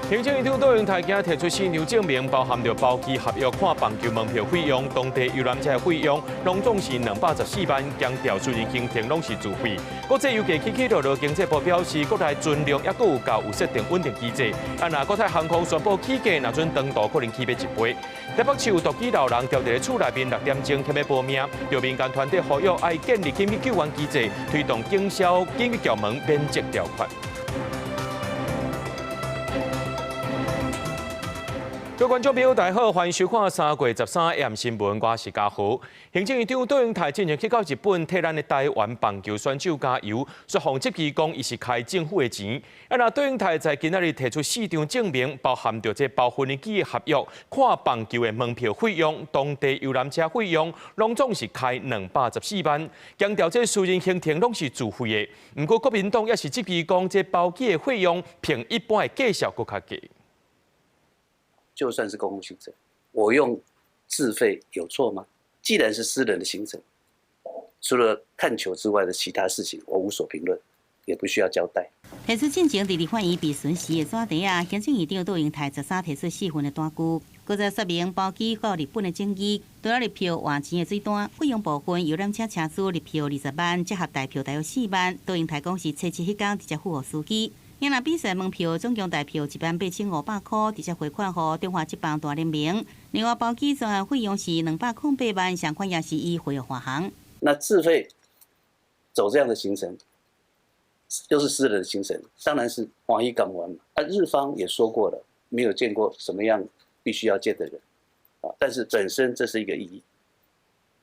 行政院長卓榮泰今提出四張證明，包含著包機合約、看棒球門票費用、當地遊覽車費用，攏總是214萬，強調私人行程攏是自費。國際油價起起落落，經濟部表示國內存量猶閣有夠，有設定穩定機制。啊，若國泰航空宣布起價，若準長途可能起碼一倍。台北市有獨居老人牢佇咧厝內面6點鐘欠欲無命，著民間團體呼籲愛建立緊急救援機制，推動警消緊急叫門免責條款。各位觀眾朋友，大家好，歡迎收看3月13 AM 新聞，我是嘉豪。行政院長卓榮泰進前去到日本，替咱的台灣棒球選手加油，說予質疑講伊是開政府的錢。啊，若卓榮泰在今仔日提出四張證明，包含著這包飛機的合約、看棒球的門票費用、當地遊覽車費用，攏總是開214萬，強調這私人行程攏是自費的。毋過國民黨也是質疑講，這包機的費用比一般的介紹閣較低。就算是公務行程，我用自費有錯嗎？既然是私人的行程，除了看球之外的其他事情，我無所評論，也不需要交代。提出進前佇立法院備詢時的紙條啊，行政院長卓榮泰13提出四份的單據，閣再說明包機到日本的證據，除了入票換錢的水單，費用部分遊覽車車資入票20萬，折合台票大約4萬。卓榮泰講是初七彼工直接付予司機。因若比賽門票總共台票18,500塊，直接匯款予中華職棒大聯盟。另外包機專案費用是208萬，相款也是伊匯予華航。那自費走這樣的行程，又是私人的行程，當然是歡喜甘願嘛。啊，日方也說過了，沒有見過什麼樣必須要見的人，啊，但是本身這是一個意義，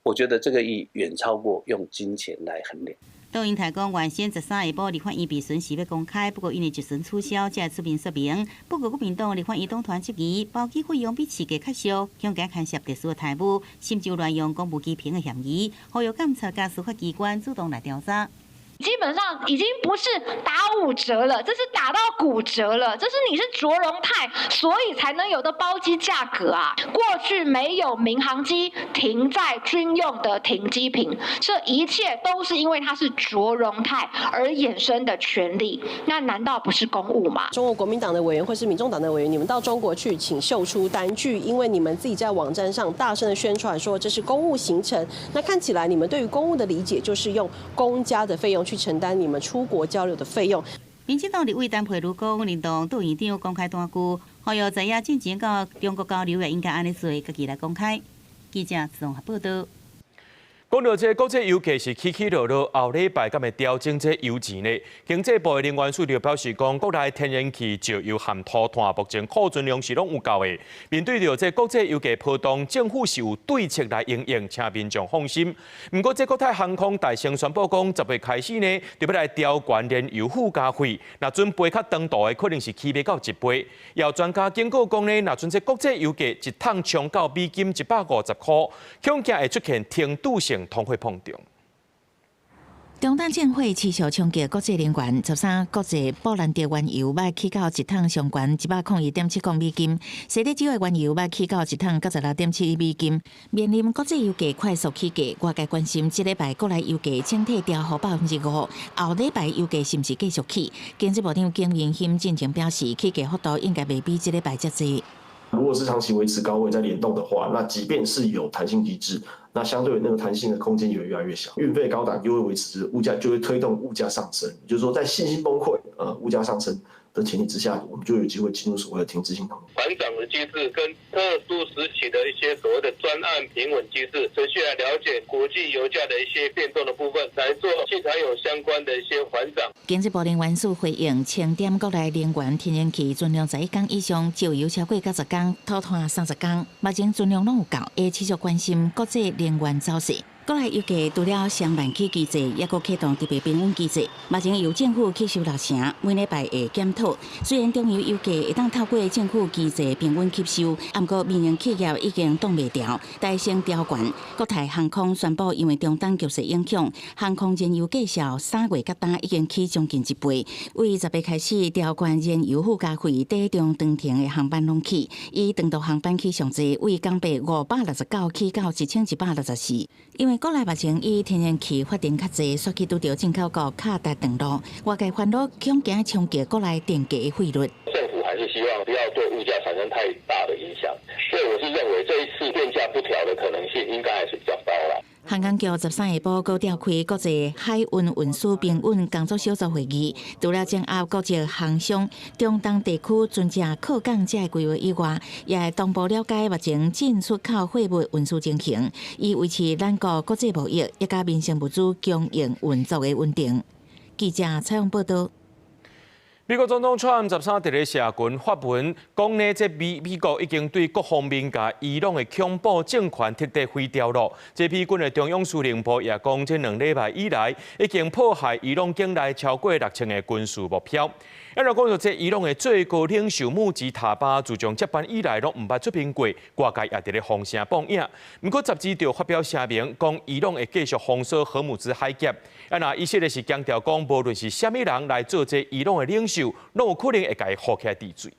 我覺得這個意義遠超過用金錢來衡量。卓榮泰講，原先13下晡立法院備詢時欲公開，不過因為質詢取消，才會出面說明。不過國民黨立法院黨團質疑，包機費用比市價較俗，恐驚牽涉特殊的貪污，甚至有亂用公務機坪的嫌疑，呼籲檢察佮司法機關主動來調查。基本上已經不是打5折了，這是打到骨折了。這是你是卓榮泰，所以才能有的包機價格啊。過去沒有民航機停在軍用的停機坪，這一切都是因為它是卓榮泰而衍生的權利。那難道不是公務嗎？中國國民黨的委員或是民眾黨的委員，你們到中國去，請秀出單據，因為你們自己在網站上大聲的宣傳說這是公務行程。那看起來你們對於公務的理解就是用公家的費用去承擔你們出國交流的費用。民進黨立委陳佩茹講，認同杜院長公開單據，呼籲在野進前到中國交流也應該按呢做，家己來公開。記者綜合報道。講到這國際油價是起起落落，後禮拜敢會調整這油錢呢？經濟部的能源署就表示講，國內天然氣、石油和塗炭目前庫存量是攏有夠的。面對著這國際油價波動，政府是有對策來因應，請民眾放心。毋過，這國泰航空大聲宣布講，10月開始呢，就欲來調懸燃油附加費。若準飛較長途的，可能是起碼到一倍。有專家警告講呢，若準這國際油價一桶衝到美金150塊，恐驚會出現停滯性通貨膨脹。中東戰火持續衝擊國際能源，13國際布蘭德原油欲起到一桶上懸101.70美金，西德州的原油欲起到一桶96.7美金。面臨國際油價快速起價，外界關心這禮拜國內油價整體調幅5%，後禮拜油價是毋是繼續起？經濟部長景榮興進前表示，起價幅度應該袂比這禮拜遮濟。如果是長期維持高位在聯動的話，那即便是有彈性機制，那相對那個彈性的空間也會越來越小。運費高檔又會維持物價，就會推動物價上升。也就是說，在信心崩潰、物價上升的前提之下，我們就有機會進入所謂的停滯性通膨。緩漲的機制跟特殊時期的一些所謂的專案平穩機制，持續來了解國際油價的一些變動的部分，來做汽柴油相關的一些緩漲。經濟部能源署回應，清點國內能源天然氣存量11工以上，石油超過90工，塗炭30工，目前存量攏有夠，會持續關心國際能源走勢。國內油價除了雙萬起機制，猶閣啟動特別平穩機制。目前由政府吸收六成，每禮拜會檢討。雖然中油油價會當透過政府機制平穩吸收，毋過民營企業已經擋袂牢，大聲調懸。國泰航空宣布，因為中東局勢影響，航空燃油價數3月佮今已經起將近一倍。為10月開始調懸燃油附加費，短中長程的航班攏起，以長途航班起上濟，為港幣569起到1164。因為國內目前以天然氣發電較濟，煞去拄著進口國卡達斷路，外界煩惱恐驚衝擊國內電價的費率。政府還是希望不要對物價產生太大的影響。所以我是認為這一次電價不調的可能性應該還是比較高啦。航空局13下晡閣召開國際海運運輸平穩工作小組會議，除了掌握國際航商中東地區船隻靠港這个規劃以外，也會同步了解目前進出口貨物運輸情形，以維持咱國國際貿易以及民生物資供應運作的穩定。記者採訪報導。美國總統川普13佇咧社群發文，講呢，這美國已經對各方面共伊朗的恐怖政權徹底毀掉囉。這美軍的中央司令部也講，這2禮拜以來已經破壞伊朗境內超過6000個軍事目標。一來講著這伊朗的最高領袖穆吉塔巴自從接班以來，攏毋捌出面過，外界也佇咧風聲放影。毋過12就發表聲明，講伊朗會繼續封鎖荷姆茲海峽。啊，若以色列是強調講，無論是啥物人來做這伊朗的領袖，攏有可能會共伊予起來治罪。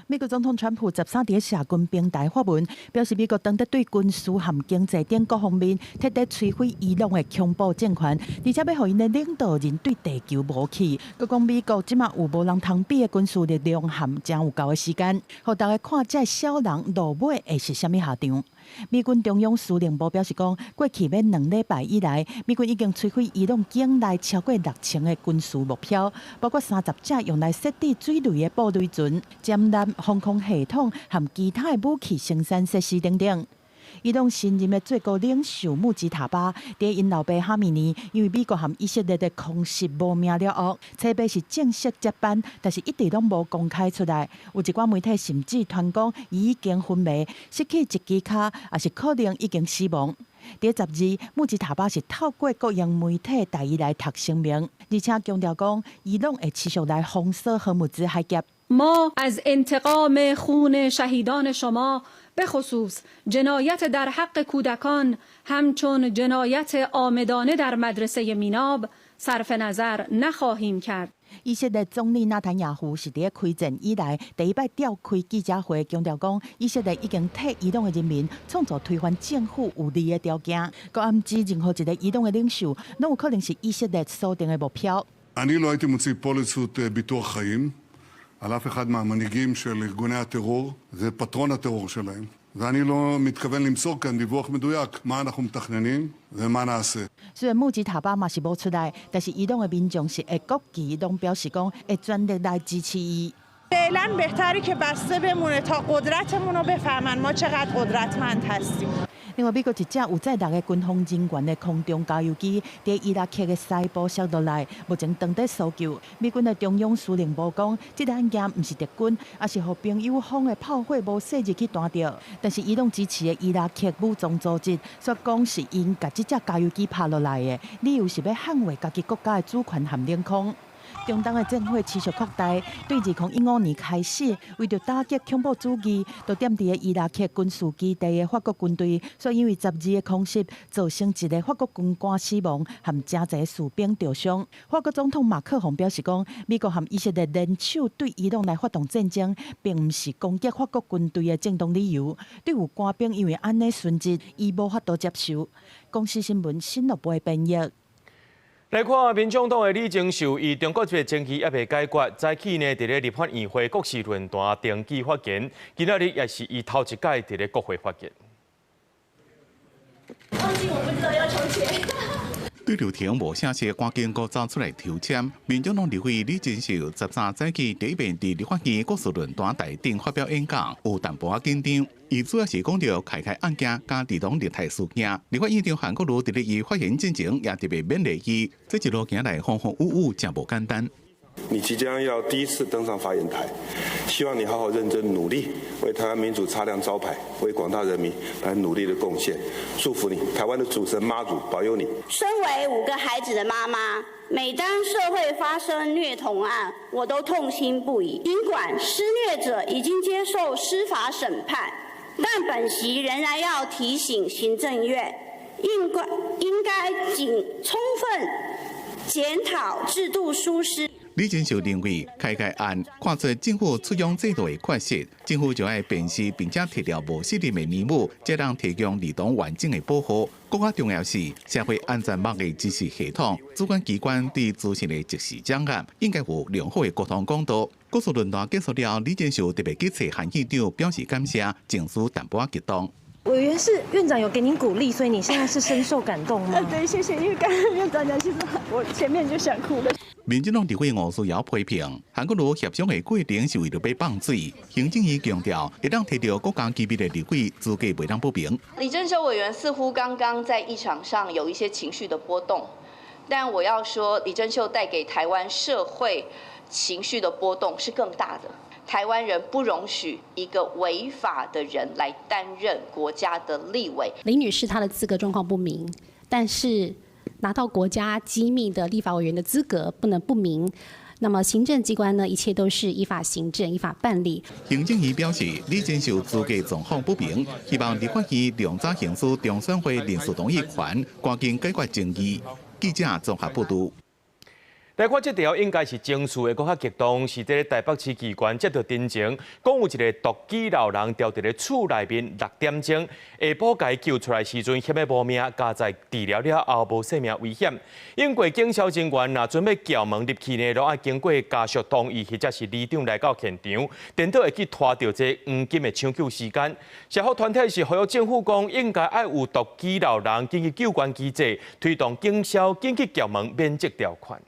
美國總統川普13佇社群平台發文，表示美國當得對軍事和經濟等各方面徹底摧毀伊朗的恐怖政權，而且欲予𪜶的領導人對地球無去。閣講美國這馬有無人通比的軍事力量和誠有夠的時間，予大家看這小人落尾會是啥物下場。美軍中央司令部表示講，過去欲2禮拜以來，美軍已經摧毀伊朗境內超過6000個軍事目標，包括30隻用來設置水雷的布雷船、潛艦、防空系統和其他的武器生產設施等等。伊朗新任的最高領袖穆吉塔巴，佇𪜶老爸哈米尼因為美國和以色列的空襲無命了後，初八是正式接班，但是一直攏無公開出來。有一寡媒體甚至傳講，伊已經昏迷，失去一支跤，抑是可能已經死亡。佇12，穆吉塔巴是透過國營媒體代伊來讀聲明，而且強調講，伊朗會持續來封鎖荷姆茲海峽。 ما از انتقام خون شهیدان شما، به خصوص جنایت در حق کودکان همچون جنایت عامدانه در مدرسه میناب، صرف نظر نخواهیم کرد。以色列總理納坦雅胡是佇開戰以來第一擺召開記者會，強調講以色列已經替伊朗的人民創造推翻政府有利的條件。閣暗指任何一個伊朗的領袖，攏有可能是以色列鎖定的目標。 אני לא הייתי מוציא פוליסות ביטוח חיים על אף אחד מהמנהיגים של ארגוני הטרור, זה פטרון הטרור שלהם. ואני לא מתכוון למסור כאן דיווח מדויק מה אנחנו מתכננים ומה נעשה。雖然穆吉塔巴嘛是無出來，但是伊朗的民眾是會國旗攏表示講會全力來支持伊。 فعلا بهتره که بسته بمونه تا قدرتمون رو بفهمن ما چقدر قدرتمند هستیم。另外，美國一隻有載6个軍方人員的空中加油機，佇伊拉克的西部摔落來，目前正佇搜救。美軍的中央司令部講，這個案件毋是敵軍，抑是予朋友方的炮火無細入去彈著。但是伊朗支持的伊拉克武裝組織，煞講是𪜶共這隻加油機拍落來的，理由是欲捍衛家己國家的主權和領空。中東的戰火持續擴大，對2015年開始，為著打擊恐怖主義，就踮佇个伊拉克軍事基地的法國軍隊，煞因為12个空襲，造成一个法國軍官死亡，和誠濟士兵著傷。法國總統馬克宏表示講，美國和以色列聯手對伊朗來發動戰爭，並毋是攻擊法國軍隊的正當理由。對有官兵因為按呢殉職，伊無法度接受。公視新聞新樂部的編譯。來看民眾黨的李鍾秀，伊中國這個爭議猶未解決，早起呢，佇咧立法院會國是論壇登記發言，今仔日也是伊頭一擺佇咧國會發言。忘記我不知道要抽籤。對流程無寫寫，趕緊閣走出來抽籤。民眾黨立委李鍾秀13早起第一遍佇立法院國事論壇台頂發表演講，有淡薄仔緊張。伊主要是講著開開案件佮兒童虐待事件。立法院長韓國瑜佇咧伊發言進前也特別勉勵伊，這一路行來風風雨雨，誠無簡單。你即將要第一次登上發言台，希望你好好認真努力，為台灣民主擦亮招牌，為廣大人民來努力的貢獻。祝福你，台灣的主神媽祖保佑你。身為5個孩子的媽媽，每當社會發生虐童案，我都痛心不已。儘管施虐者已經接受司法審判，但本席仍然要提醒行政院，應該謹充分檢討制度疏失。李鍾秀認為，開開案看出政府出養制度的缺失，政府就愛辨識並且剔掉無適任的名目，才能提供兒童完整的保護。閣較重要是社會安全網的支持系統，主管機關對資訊的及時掌握，應該有良好的溝通管道。國事論壇結束了，李貞秀特別去揣韓院長表示感謝，情緒淡薄仔激動。委員是院長有給您鼓勵，所以你現在是深受感動嗎？對，謝謝，因為剛剛院長講，其實我前面就想哭了。民進黨立委吳思瑤批評，韓國瑜協商的過程是為著欲放水。行政院強調，會當提著國家機密的立委資格袂當不明。李貞秀委員似乎剛剛在議場上有一些情緒的波動，但我要說，李貞秀帶給台灣社會情緒的波動是更大的。台灣人不容許一個違法的人來擔任國家的立委。林女士她的資格狀況不明，但是拿到國家機密的立法委員的資格不能不明。那麼行政機關呢，一切都是依法行政、依法辦理。行政院表示，李貞秀資格狀況不明，希望立法院量早行使中選會臨時動議權，趕緊解決爭議。記者綜合報導。來看這條應該是情緒會閣較激動，是佇咧台北市機關接著陳情，講有一个獨居老人牢佇咧厝內面6點鐘，下晡共伊救出來時陣，險欲無命，佳哉治療了後無性命危險。英國警消人員若準備撬門入去呢，攏愛經過家屬同意，或者是里長來到現場，顛倒會去拖著這黃金的搶救時間。社福團體是呼籲政府講，應該愛有獨居老人緊急救援機制，推動警消緊急撬門免責條款。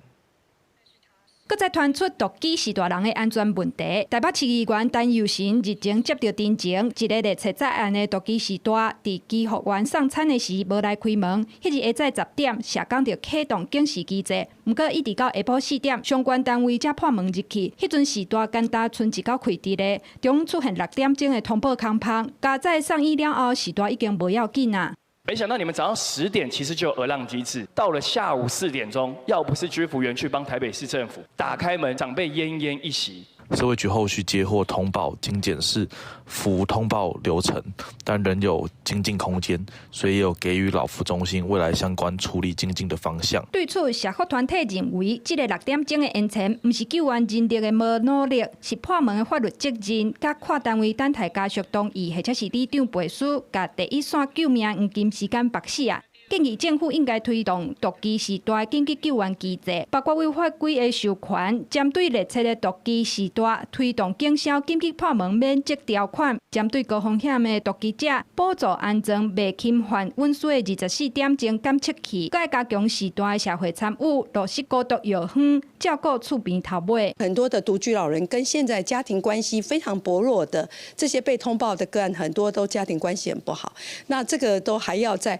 閣再傳出獨居序大人的安全問題。台北市議員陳佑成日前接著陳情，一个列冊在案的獨居序大，佇居服員送餐的時無來開門。彼日下早10點，社工就啟動警示機制。毋過一直到下晡4點，相關單位才破門入去。彼陣序大干焦賰一口氣佇咧，中出現6點鐘的通報空芳。佳哉送醫了後，序大已經無要緊啊。沒想到你們早上10點其實就有額浪機制，到了下午4點鐘，要不是居服員去幫台北市政府打開門，長輩奄奄一息。社會局後續接獲通報，經檢視符通報流程，但仍有精進空間，所以有給予老福中心未來相關處理精進的方向。對此，社福團體認為，這个6點鐘的延遲，毋是救援人力的無努力，是破門的法律責任，佮跨單位等待家屬同意，或者是里長背書，共第一線救命黃金時間縛死啊！建議政府應該推動獨居序大緊急救援機制，包括違法規的授權，針對列冊的獨居序大推動警消緊急破門免責條款，針對高風險的獨居者，補助安裝袂侵犯隱私的24點鐘監測器，閣加強序大的社會參與，落實孤獨藥方，照顧厝邊頭尾。很多的獨居老人跟現在家庭關係非常薄弱的這些被通報的個案，很多都家庭關係很不好，那這個都還要在。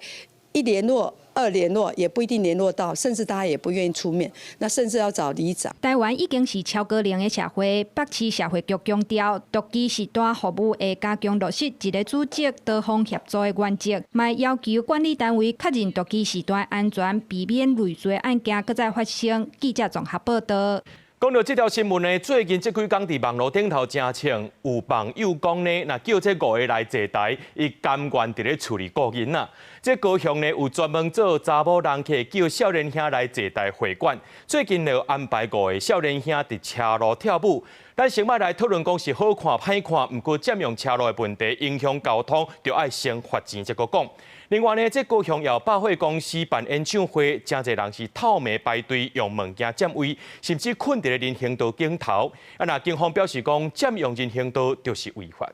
一聯絡、二聯絡也不一定聯絡到，甚至大家也不願意出面，那甚至要找里長。台灣已經是超高齡的社會，北市社會局強調，獨居序大服務會加強落實一个組織多方協助的原則，嘛要求管理單位確認獨居序大安全，避免類似案件閣再發生。記者綜合報導。講著這條新聞呢，最近這幾工佇網路頂頭誠衝，有網友講呢，若叫這五个來坐台，伊甘願佇咧厝裡顧囡仔。這高雄呢有專門做查某人客叫少年兄來坐台會館，最近就安排五个少年兄佇車路跳舞。咱先欲來討論講是好看歹看，毋過佔用車路的問題影響交通，就愛先罰錢這閣講。另外呢，這高雄有百貨公司辦演唱會，誠濟人是透暝排隊用物件佔位，甚至睏佇咧人行道頂頭。啊，若警方表示講，佔用人行道就是違法。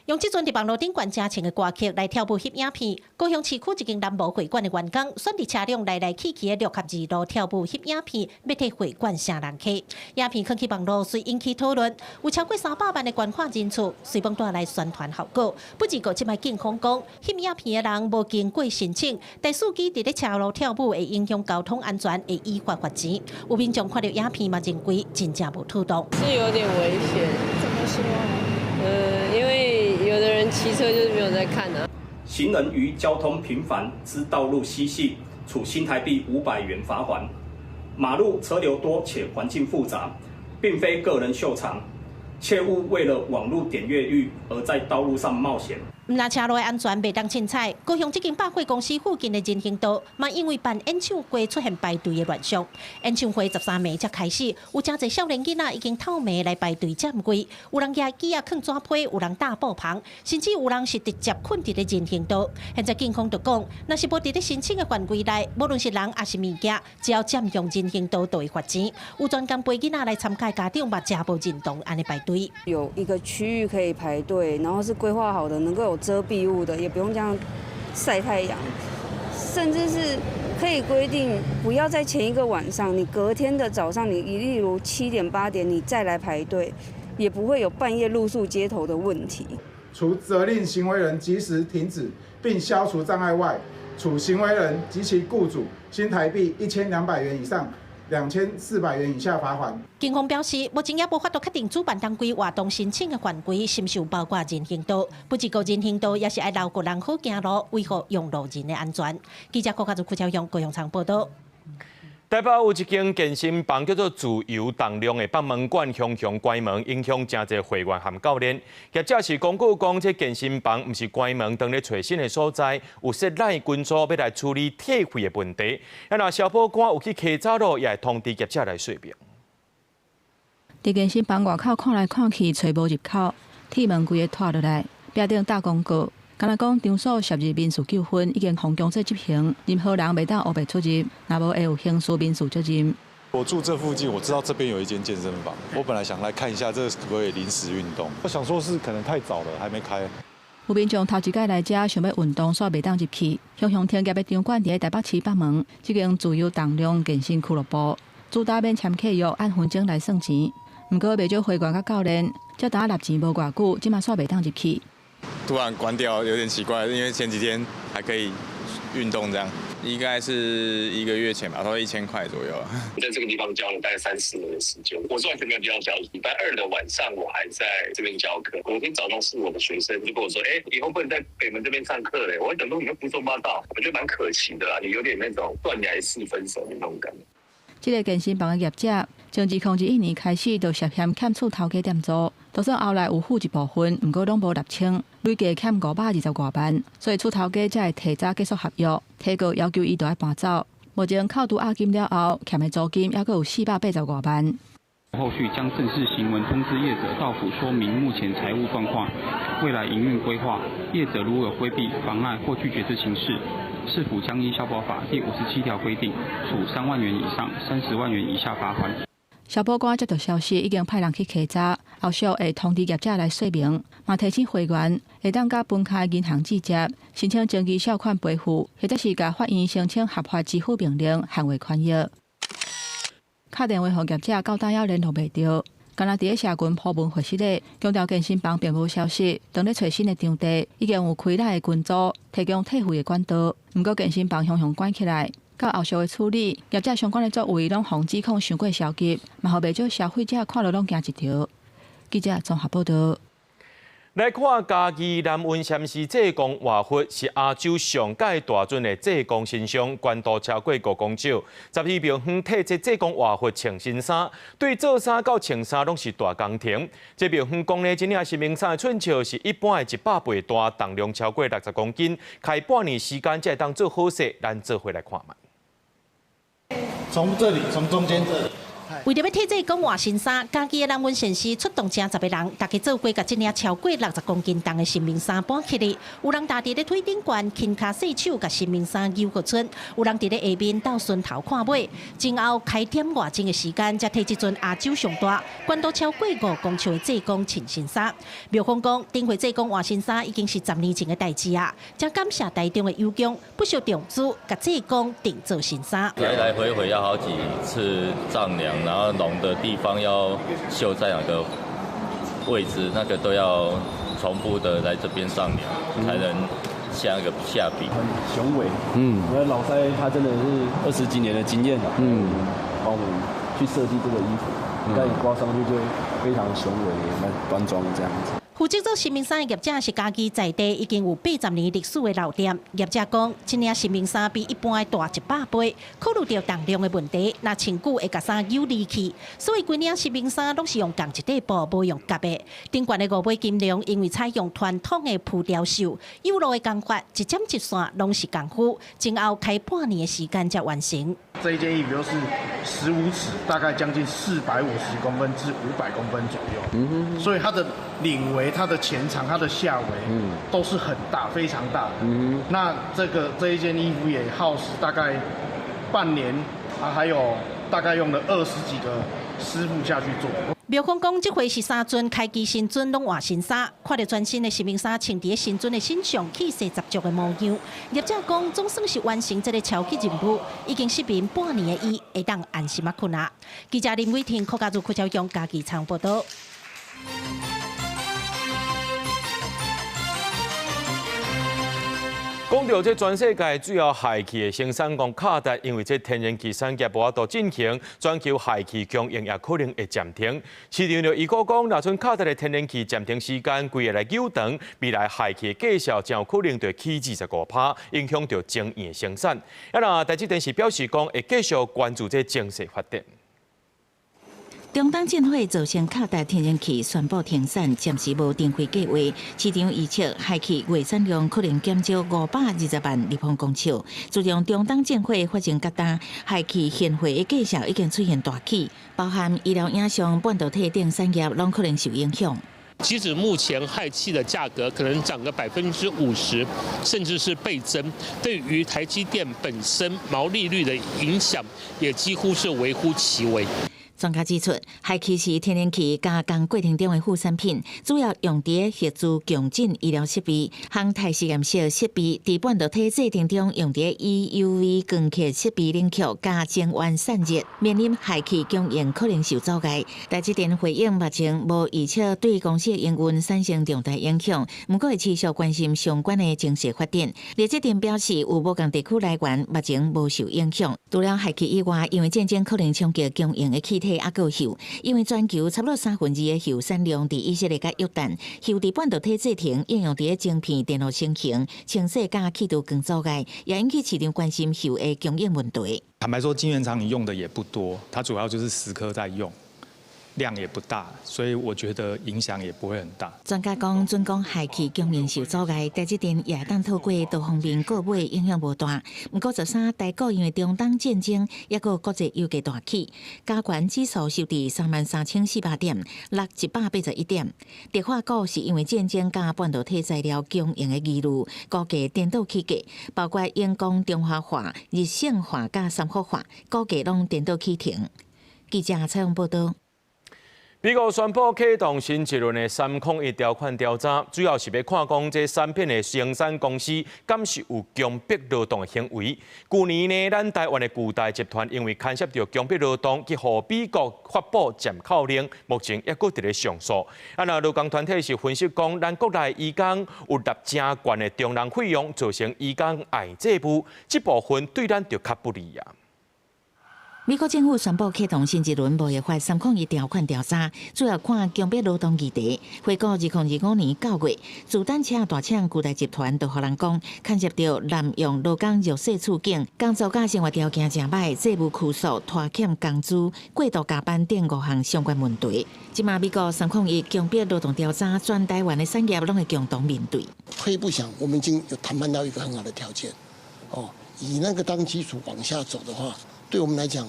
用這陣佇網路頂懸誠衝的歌曲來跳舞翕影片，高雄市區一間南無會館的員工，選佇車輛來來去去的6合2路跳舞翕影片，欲替會館省人客。影片囥去網路，隨引起討論，有超過300萬的觀看人次，隨攏帶來宣傳效果。不過，這擺警方講，翕影片的人無經過申請，帶手機佇咧車路跳舞會影響交通安全，會依法罰錢。有民眾看著影片嘛，認為真正無妥當。是有點危險。怎麼說？因為有的人騎車就是沒有在看啊。行人於交通頻繁之道路嬉戲，處新台幣500元罰鍰。馬路車流多且環境複雜，並非個人秀場，切勿為了網路點閱率而在道路上冒險。毋但車路的安全袂當凊彩，高雄這間百貨公司附近的人行道，嘛因為辦演唱會出現排隊的亂象。演唱會13暝才開始，有誠濟少年囡仔已經透暝來排隊佔位，有人舉椅仔囥紙批，有人搭布棚，甚至有人是直接睏佇咧人行道。現在警方就講，若是無佇咧申請的範圍內，無論是人抑是物件，只要佔用人行道，就會罰錢。有專工陪囡仔來參加家長嘛，誠無認同按呢排隊。有一個區域可以排隊，然後是規劃好的，能夠有遮蔽物的，也不用這樣曬太陽，甚至是可以規定不要在前一個晚上，你隔天的早上，你例如7點8點你再來排隊，也不會有半夜露宿街頭的問題。除責令行為人即時停止並消除障礙外，處行為人及其雇主新台幣1200元以上2400元以下罰鍰。警方表示，目前也無法度確定主辦單位活動申請的範圍是毋是有包括人行道。不過人行道也是愛留予人好行路，維護用路人的安全。記者郭家祖、柯超雄、高雄場報道。台北有一間健身房叫做自由重量的北門館，雄雄關門，影響誠濟會員和教練。業者是公告講，這健身房毋是關門，當咧揣新的所在，有設立群組欲來處理退費的問題。啊，若消保官有去稽查囉，也會通知業者來說明。佇健身房外口看來看去，揣無入口，鐵門規个拖落來，壁頂貼廣告。敢若講場所涉入民事糾紛，已經予強制執行，任何人袂當烏白出入，若無會有刑事民事責任。我住這附近，我知道這邊有一間健身房，我本來想來看一下，這個可不可以臨時運動？我想說是可能太早了，還沒開。有民眾頭一擺來遮想欲運動，煞袂當入去。雄雄停業的場館佇咧台北市北門，這間自由重量健身俱樂部，主打免簽契約，按分鐘來算錢。毋過袂少會員佮教練，才拄納錢無偌久，這馬煞袂當入去。突然關掉有點奇怪，因為前幾天還可以運動，這樣應該是一個月前吧，差不多1000塊左右。在這個地方教了大概3、4年的時間，我是完全沒有接到消息。禮拜二的晚上我還在這邊教課，隔天早上是我的學生就跟我說：“欸，以後不能在北門這邊上課嘞。”我想說你們胡說八道，我覺得蠻可惜的啦，你有點那種斷崖式分手的那種感覺。這個健身房的業者，從2021年開始就涉嫌欠厝頭家店租，就算後來有付一部分，毋過攏無納清，累計欠520外萬，所以厝頭家才會提早結束合約，提告要求伊著愛搬走。目前扣除押金了後，欠的租金猶閣有480外萬。後續將正式行文通知業者到府說明目前財務狀況、未來營運規劃。業者如有規避、妨礙或拒絕之情事，市府將依消保法第57條規定，處3萬元以上30萬元以下罰鍰。消保官接到消息，已經派人去稽查，後續會通知業者來說明，嘛提醒會員會當佮分開銀行直接申請前期小款賠付，或者是共法院申請合法支付命令捍衛權益。敲電話予業者，到今猶聯絡袂著，敢若佇咧社群 po 文回實咧，強調健身房並無消失，當咧揣新的場地，已經有開來的群組提供退費的管道，毋過健身房雄雄關起來。到後續的處理，業者相關的作為攏予指控傷過消極，嘛予袂少消費者看了攏驚一跳。記者綜合報道。來看嘉義南溫禪寺濟公活佛是亞洲上蓋大尊的濟公神像，懸度超過5公尺。12廟方替這濟公活佛穿新衫，對做衫到穿衫攏是大工程。這廟方講呢，這領神明衫的寸尺是一般的100倍大，重量超過60公斤，開半年時間才會當做好勢，咱做伙來看覓。從這裡，從中間這裡。為著欲替濟公換新衫，嘉義的南溫禪寺出動成十个人，大家做伙共這領超過60公斤重的神明衫搬起來。有人踏佇咧腿頂懸，輕跤細手共神明衫扭過出；有人佇咧下面鬥順頭看尾。前後開點外鐘的時間，才替這尊亞洲上大、懸度超過5公尺的濟公穿新衫。廟方講，頂回濟公換新衫已經是10年前的代誌啊！真感謝台中的友鄉不惜重資，共濟公訂做新衫。來來回回要好幾次丈量。然後龍的地方要繡在哪個位置，那個都要重複的來這邊丈量，才能下個下筆。很雄偉，因為老師他真的是20幾年的經驗了，幫我們去設計這個衣服，你看你掛上去就非常雄偉，蠻端莊這樣子。負責做神明衫的業者是嘉義在地已經有80年歷史的老店。業者講，這領神明衫比一般的大100倍，考慮著重量的問題，若穿久會共衫扭離去，所以規領神明衫攏是用仝一塊布，無用夾的。頂懸的五尾金龍，因為採用傳統的浮雕繡，幼路的工法，一針一線攏是功夫，前後開半年的時間才完成。這一件衣服就是15尺，大概將近450公分至500公分左右。所以它的領圍、它的前長、它的下圍，都是很大，非常大。那這一件衣服也耗時大概半年，啊，還有大概用了20幾個師傅下去做。廟方講，這回是三尊開機神尊攏換新衫，看著全新的神明衫穿佇神尊的身上，氣勢十足的模樣。業者講，總算是完成這个超級任務，已經失眠半年的伊，會當安心仔睏啊。記者林偉婷、柯家如、柯超雄嘉義採訪報導。講著這全世界主要氦氣的生產國卡達，因為這天然氣產業無法度進行，全球氦氣供應也可能會暫停。市場就預估講，若賰卡達的天然氣暫停時間規个來久長，未來氦氣的價數真有可能就起25%，影響著晶圓的生產。啊，若台積電是表示講會繼續關注這情勢發展。中東戰火造成卡達天然氣宣布停產，暫時無停火計劃。市場預測氦氣月產量可能減少520萬立方公尺。自從中東戰火發生到今，氦氣現貨的價數已經出現大起，包含醫療影像、半導體等產業攏可能受影響。即使目前氦氣的價格可能漲個50%，甚至是倍增，對於台積電本身毛利率的影響，也幾乎是微乎其微。專家指出，氦氣是天然氣加工過程中的副產品，主要用佇核磁共振醫療設備、航太實驗室設備，佇半導體製程中用佇 EUV 光刻設備冷卻佮晶圓散熱，面臨氦氣供應可能受阻礙。台積電回應目前無預測對公司營運產生重大影響，毋過會持續關心相關的情勢發展。台積電表示，有無仝地區來源，目前無受影響。除了氦氣以外，因為戰爭可能衝擊供應的氣體。猶閣有溴，因為全球差不多2/3的溴產量佇以色列佮約旦，溴佇半導體製程應用佇晶片電路成型、清洗佮去除光阻礙，也引起市場關心溴的供應問題。坦白說，晶圓廠你用的也不多，它主要就是蝕刻在用。量也不大，所以我覺得影響也不會很大。專家講，準講氦氣供應受阻礙，台積電也當透過多方面購買，影響無大。毋過13台股因為中東戰爭，抑閣國際油價大起，加權指數收佇33,400點，落181點。電化股是因為戰爭佮半導體材料供應的疑慮，股價顛倒起價，包括永光、中華化、日盛化佮三福化，股價攏顛倒起停。記者採訪報導。美國宣布啟動新一輪的301條款調查，主要是欲看講這產品的生產公司敢是有強迫勞動的行為。舊年呢，咱台灣的巨大集團因為牽涉著強迫勞動，去予美國發布暫扣令，目前猶閣佇咧上訴。啊，若勞工團體是分析講，咱國內移工有納誠懸的中人費用，造成移工愛債務，這部分對咱就較不利啊。美國政府宣布啟動新一輪貿易法301條款調查，主要看強迫勞動議題。回顧2025年9月，自單車大廠巨大集團就予人講，牽涉著濫用勞工弱勢處境，工作佮生活條件誠䆀，債務拘束、拖欠工資、過度加班等五項相關問題。這馬美國301強迫勞動調查，全台灣的產業攏會共同面對。退一步想，我們已經有談判到一個很好的條件，哦，以那個當基礎往下走的話，對我們來講，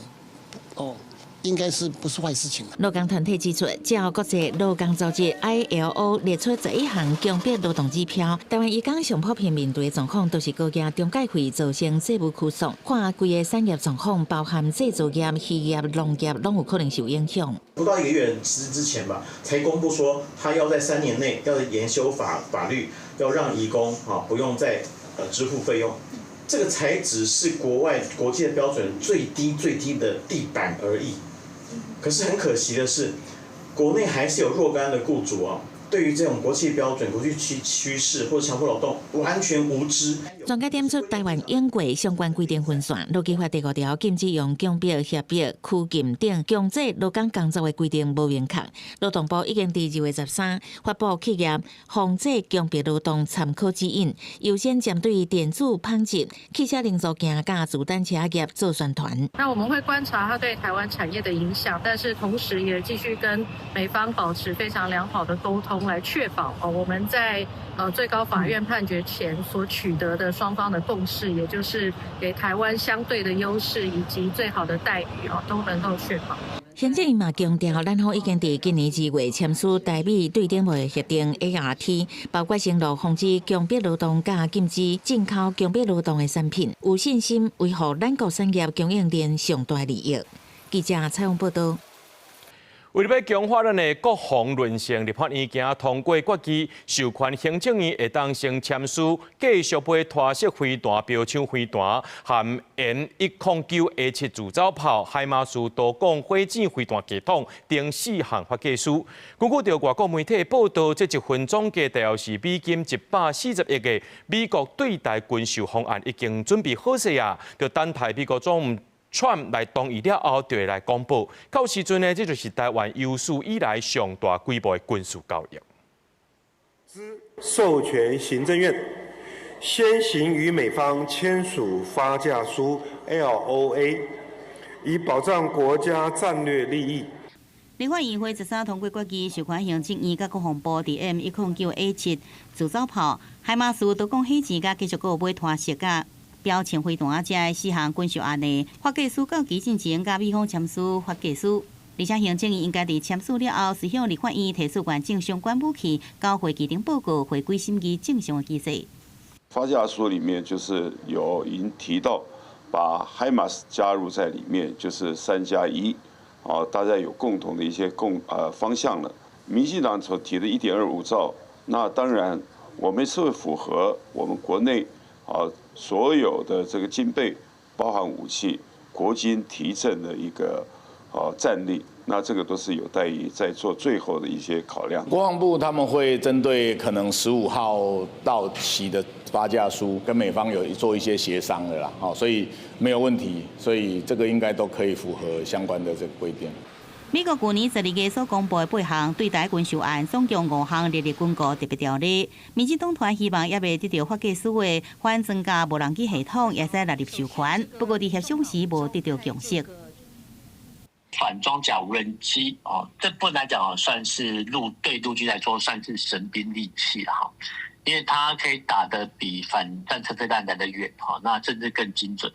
哦，應該是不是壞事情。勞工團體指出，照國際勞工組織 ILO 列出11項強迫勞動指標，台灣移工上普遍面對的狀況，都是高額中介費造成債務拘束。看規个產業狀況，包含製造業、漁業、農業，攏有可能受影響。不到一個月之前吧，才公布說他要在3年內要研修法律，要讓移工啊不用再支付費用。這個才只是國外國際的標準最低最低的地板而已。可是很可惜的是，國內還是有若干的僱主啊，對於這種國際標準、國際趨勢或者強迫勞動完全無知。專家點出台灣應過相關規定分線，勞基法第五條禁止用強迫、脅迫、拘禁等強制勞工工作的規定無明確。勞動部已經佇2月13發布企業防制強迫勞動參考指引，優先針對電子紡織、汽車零組件佮自單車業做宣傳。那我們會觀察它對台灣產業的影響，但是同時也繼續跟美方保持非常良好的溝通，來確保哦我們在最高法院判決前所取得的雙方的共識，也就是給台灣相對的優勢以及最好的待遇哦，都能夠確保。行政院嘛強調，咱方已經佇今年2月簽署台美對等貿易協定 ART，包括承諾防止強迫勞動佮禁止進口強迫勞動的產品，有信心維護咱國產業供應鏈上大利益。記者採訪報導。為了欲強化咱的國防韌性，立法院今仔通過決議，授權行政院會當先簽署繼續買拖式飛彈、標槍飛彈，含 M 109 A7自走炮、海馬斯多管火箭飛彈系統等四項發價書。根據著外國媒體報導，這一份總價大約是美金140億的美國對台軍售方案已經準備好勢啊，就等待美國總統川普來同意了後，就會來公布。到時陣呢，這就是台灣有史以來上大規模的軍事交易。授權行政院先行與美方簽署發價書 LOA，以保障國家戰略利益。立法院會13通過決議，授權行政院佮國防部佇 M109 A7自走炮、海馬斯多管火箭佮繼續閣買拖式佮標槍飛彈這四項軍售案的發價書到期進前，佮美方簽署發價書，而且行政院應該佇簽署了後，隨向立法院提出完整相關武器交會期頂報告，回歸審議正常的機制。發價書裡面就是有已經提到把海馬斯加入在裡面，就是3加1，啊，大家有共同的一些方向了。民進黨所提的1.25兆，那當然我們是會符合我們國內啊所有的這個軍備，包含武器、國軍提振的一個戰力，那這個都是有待於再做最後的一些考量。國防部他們會針對可能15號到期的發價書，跟美方有做一些協商的啦，好，所以沒有問題，所以這個應該都可以符合相關的這個規定。美國去年12月所公布的八項對台軍售案，總共五項列入軍購特別條例。民進黨團希望猶未得著發價書的反裝甲無人機系統，會使納入授權。不過佇協商時無得著共識。反裝甲無人機哦，這部分來講算是對陸軍來說算是神兵利器啦，因為它可以打得比反戰車飛彈來得遠哈，那甚至更精準。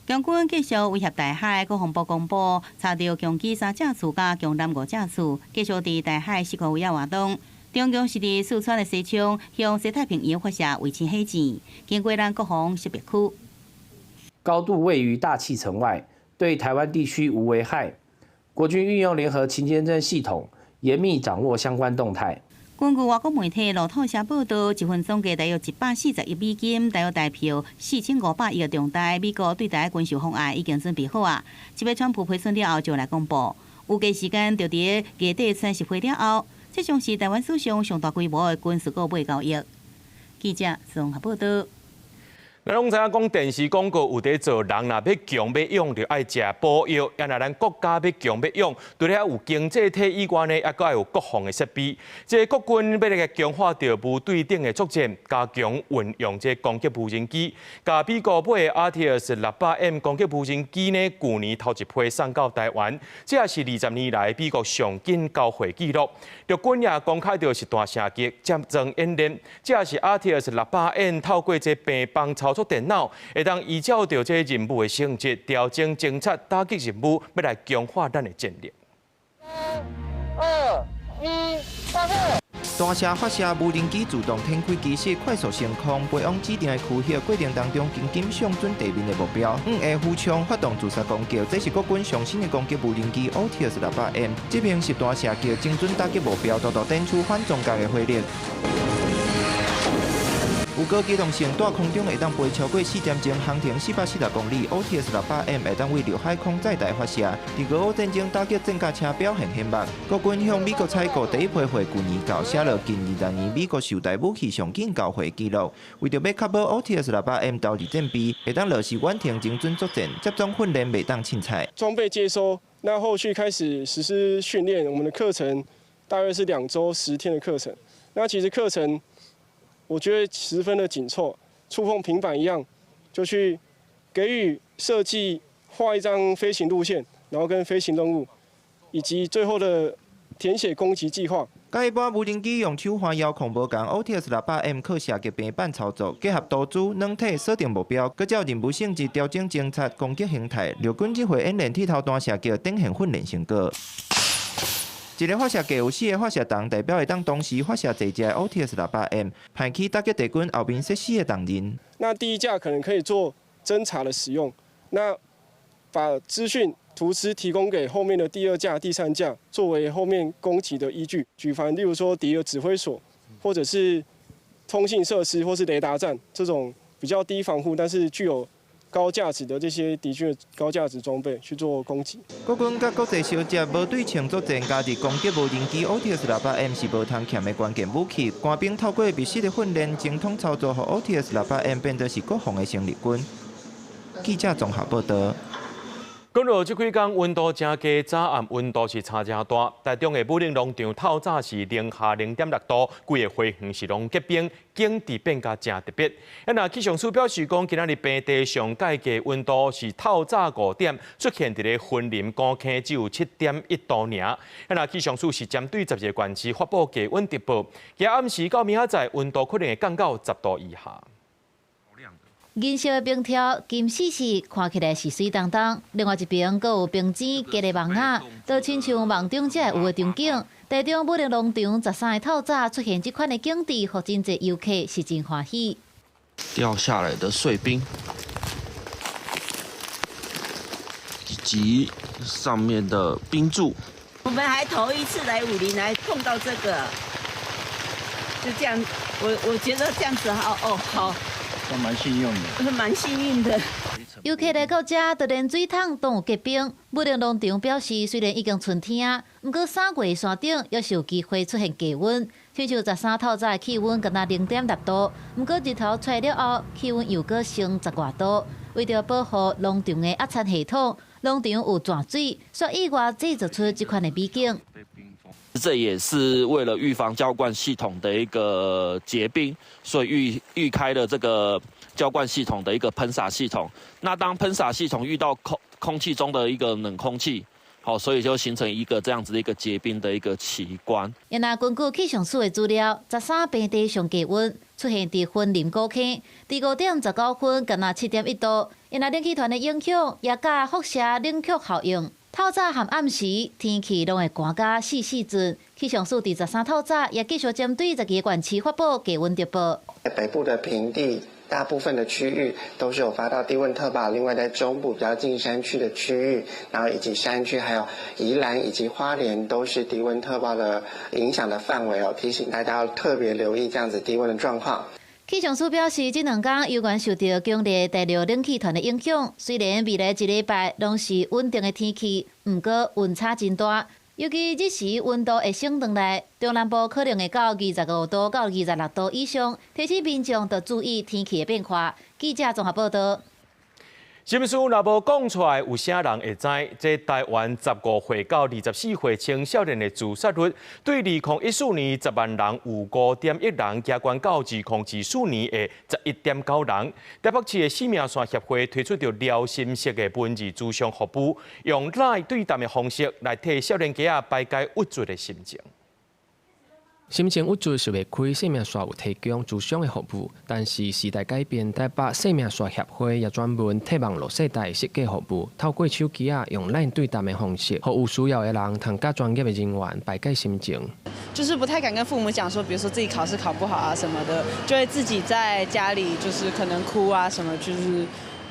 共軍繼續威脅台海，國防部公布查著共機三架次佮共艦五架次，繼續佇台海四箍圍仔活動。中共是佇四川的西昌向西太平洋發射衛星火箭，經過咱國防識別區，高度位於大氣層外，對台灣地區無危害。國軍運用聯合勤監偵系統，嚴密掌握相關動態。根據外國媒體路透社報導，一份總價大約140億美金，大約台票4500億的重大美國對台軍售方案已經準備好啊！這擺川普批准了後就來公布，預計時間就佇月底川習會了後，這將是台灣史上上大規模的軍事購買交易。記者綜合報導。咱攏知影講電視廣告有佇做，人若欲強欲勇，就愛食補藥；啊若咱國家欲強欲勇，除了有經濟體以外呢，猶閣愛有國防的設備。這個國軍欲來強化著無對頂的作戰，加強運用這攻擊無人機。共美國買的 RTS 600M 攻擊無人機呢，舊年頭一批送到台灣，這也是20年來美國上緊交貨紀錄。陸軍也公開著實彈射擊接裝演練，這也是 RTS 600M 透過這平板操作電腦，會當依照著這任務的性質調整偵察打擊任務，欲來強化咱的戰力。三、二、一，發射！彈射發射無人機自動展開機室，快速升空，飛往指定的區域過程當中，緊緊相準地面的目標。五下俯衝發動自殺攻擊，這是國軍上新的攻擊無人機 OTS 600M，這邊實彈射擊，精準打擊目標，獨獨展出反裝甲的火力。有高機動性，佇空中會當飛超過4點鐘，航程440公里。OTS 68M 會當為陸海空載台發射。佇俄烏戰爭打擊戰甲車表現顯目。國軍向美國採購第一批貨，舊年到寫落近20年美國售台武器上緊交貨紀錄。為著欲確保 OTS 68M 投入戰備，會當落實遠程精準作戰，接種訓練袂當凊彩。裝備接收，那後續開始實施訓練，我們的課程大約是2週10天的課程。那其實課程，我覺得十分的緊湊，觸碰平板一樣，就去給予設計畫一張飛行路線，然後跟飛行任務，以及最後的填寫攻擊計劃。佮一般無人機用手環遙控無仝，OTS 68M 靠射擊平板操作，結合圖紙、軟體鎖定目標，閣照任務性質調整偵察攻擊形態。陸軍這回演練鐵頭彈射擊，展現訓練成果。一个發射架有四个發射筒，代表會當同時發射濟隻 OTS 68M，派去打擊敵軍後面設施的重任。那第一架可能可以做偵察的使用，那把資訊圖資提供給後面的第二架、第三架，作為後面攻擊的依據。舉凡例如說敵的指揮所，或者是通信設施，或是雷達站這種比較低防護，但是具有高價值的這些敵軍的高價值裝備去做攻擊。國軍佮國際相接無對稱作戰，加入攻擊無人機 OTS 68M 是無通欠的關鍵武器。官兵透過密實的訓練，精通操作，予 OTS 68M 變作是國防的生力軍。記者綜合報道。講到這幾工溫度誠低，早暗溫度是差誠大。台中的武陵農場透早是零下0.6度，規个花園是攏結冰，景致變甲誠特別。啊，若氣象署表示講，今仔日平地上蓋低溫度是透早5點，出現佇咧雲林古坑只有7.1度爾。啊，若氣象署是針對12個縣市發布低溫特報，今暗時到明仔載溫度可能會降到10度以下。銀色的冰條金絲絲，看起來是媠當當。另外一邊，閣有冰晶結的網仔，就親像夢中才會有的場景。台中武陵農場13日透早出現這款的景致，予真濟遊客是真歡喜。掉下來的碎冰，以及上面的冰柱。我們還頭一次來武陵來碰到這個，就這樣，我覺得這樣子好哦好。都蠻幸運的，蠻幸運的。遊客來到這，就連水桶都有結冰。武陵農場表示，雖然已經春天，毋過3月山頂猶是有機會出現低溫。親像13透早的氣溫敢若0.6度，毋過日頭出來了後，氣溫又閣升10外度。為著保護農場的壓產系統，農場有泉水，煞意外製造出這款的美景。這也是為了預防澆灌系統的一個結冰，所以預開了這個澆灌系統的一個噴灑系統。那當噴灑系統遇到空氣中的一個冷空氣，好，所以就形成一個這樣子的一個結冰的一個奇觀。若根據氣象署的資料，13平地上低溫出現佇雲林古坑，佇5點19分，敢若7.1度。若冷氣團的影響，也佮輻射冷卻效應。透早和暗時天氣攏會寒甲四四陣，氣象署佇13透早也繼續針對12個縣市發布低溫特報。北部的平地大部分的區域都是有發到低溫特報，另外在中部比較近山區的區域，然後以及山區，還有宜蘭以及花蓮都是低溫特報的影響的範圍哦，提醒大家要特別留意這樣子低溫的狀況。氣象署表示，這兩天猶原受著強烈大陸冷氣團的影響，雖然未來一禮拜攏是穩定的天氣，毋過溫差真大，尤其日時溫度會升轉來，中南部可能會到25度到26度以上，提醒民眾著注意天氣的變化。記者綜合報道。心事若無講出來，有啥人會知？這台灣15歲到24歲青少年的自殺率，對2014年10萬人有5.1人，加懸到2024年的11.9人。台北市的生命線協會推出著療心室的文字諮商服務，用 LINE 對談的方式來替少年家仔排解鬱卒的心情。心情鬱卒想袂開，生命線有提供諮商的服務，但是時代改變，台北生命線協會也專門替網路世代設計服務，透過手機仔用 LINE 對談的方式，予有需要的人通佮專業的人員排解心情。就是不太敢跟父母講說，比如說自己考試考不好啊什麼的，就會自己在家裡就是可能哭啊什麼，就是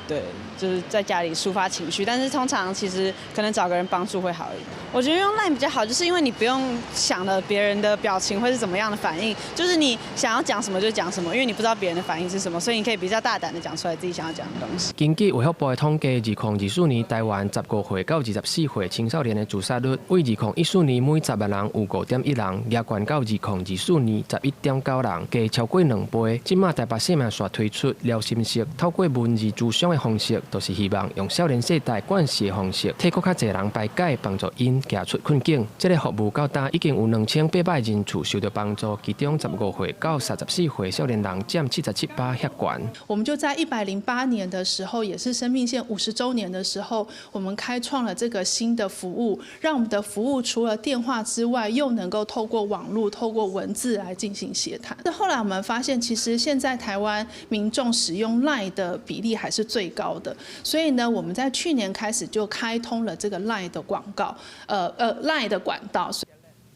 對，就是在家裡抒發情緒，但是通常其實可能找個人幫助會好一點。我覺得用 LINE 比較好，就是因為你不用想了別人的表情會是怎麼樣的反應，就是你想要講什麼就講什麼，因為你不知道別人的反應是什麼，所以你可以比較大膽的講出來自己想要講的東西。根據衛福部的統計，2024年台灣15歲到24歲青少年的自殺率，為2014年每10萬人有5.1人，額懸到2024年11.9人，加超過2倍。這馬台北生命線推出療心室，透過文字諮商的方式，就是希望用少年世代慣勢的方式，替閣較濟人排解，幫助𪜶行出困境。這个服務到今已經有2800人次受到幫助，其中15歲到34歲少年人佔77%遐懸。我們就在108年的時候，也是生命線50週年的時候，我們開創了這個新的服務，讓我們的服務除了電話之外，又能夠透過網路、透過文字來進行協談。那後來我們發現，其實現在台灣民眾使用 LINE 的比例還是最高的，所以呢，我們在去年開始就開通了這個 LINE 的廣告，LINE 的管道。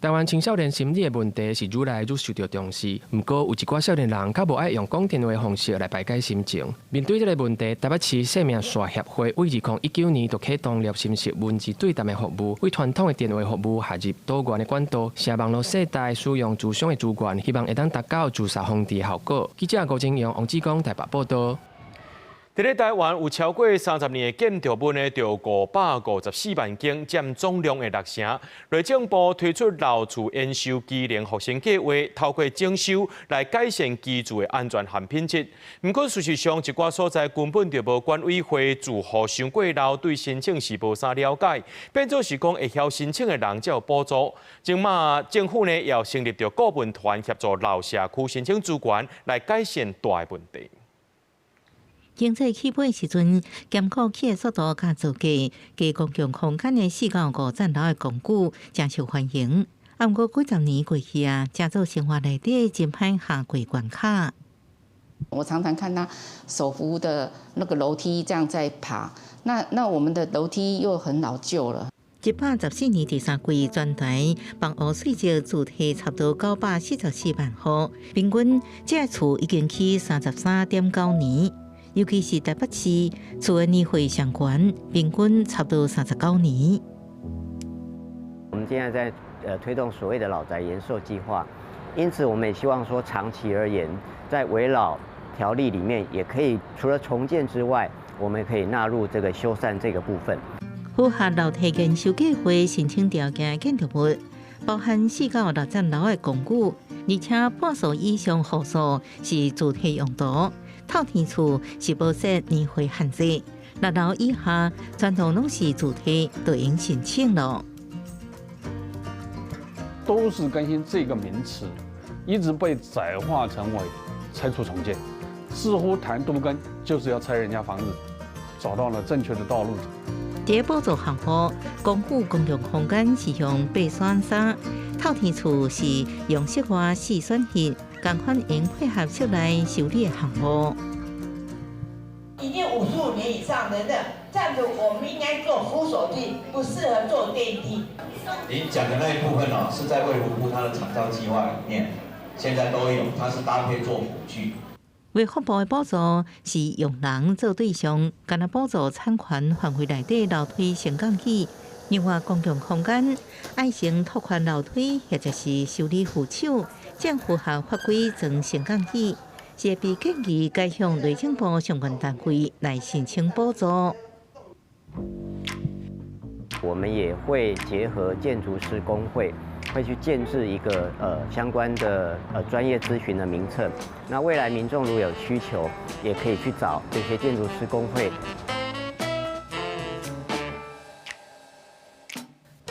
台灣青少年心理的問題是愈來愈受到重視，毋過有一寡少年人較無愛用講電話的方式來排解心情。面對這个問題，台北市生命線協會為2019年就啟動療心室文字對談的服務，為傳統的電話服務下入多元的管道，攜網路世代使用諮商的資源，希望會當達到自殺防治的效果。記者吳金陽、王志剛台北報導。佇咧台灣有超過30年的建築物呢，就554萬間，佔總量的六成。內政部推出老厝延壽機能復興計劃，透過整修來改善居住的安全和品質。毋過事實上，一寡所在根本就無管委會住戶傷過老，對申請是無啥了解，變做是講會曉申請的人才有補助。這馬政府呢，也成立著顧問團協助老社區申請資源，來改善大的問題。經濟起飛時陣，兼顧起的速度佮造價，加公共空間的4到5層樓的公寓誠受歡迎。啊，毋過幾十年過去啊，這做生活內底真歹下過關卡。我常常看他手扶的那個樓梯這樣在爬，那我們的樓梯又很老舊了。114年第三季，全台房屋稅值自提差不多944萬戶，平均這厝已經起33.9年。尤其是台北市厝的年歲上懸，平均差不多39年。我們現在在推動所謂的老宅延壽計劃，因此我們也希望說長期而言，在危老條例裡面也可以除了重建之外，我們也可以納入這個修繕這個部分。符合樓梯延壽計劃申請條件的建築物，包含4到6層樓的公寓，而且半數以上戶數是住宅用途。透天厝是無設年歲限制，6樓以下全部攏是住宅，就用申請囉。都市更新這個名詞，一直被窄化成為拆除重建，似乎談都更就是要拆人家房子，找到了正確的道路。這個補助項目，公寓公共空間是用白選三，透天厝是用室外四選一，仝款應配合室內修理的項目。已經55年以上的那這樣子，我們應該做扶手梯，不適合坐電梯。您講的那一部分呢，是在衛福部它的長照計劃裡面，現在都有，它是搭配做輔具。衛福部的補助是用人做對象，干焦補助產權範圍內底樓梯升降機。另外，公共空間愛先拓寬樓梯，或者是修理扶手，才符合法規裝升降機，是會被建議改向內政部相關單位來申請補助。我們也會結合建築師公會，會去建置一個相關的專業諮詢的名冊。那未來民眾如果有需求，也可以去找這些建築師公會。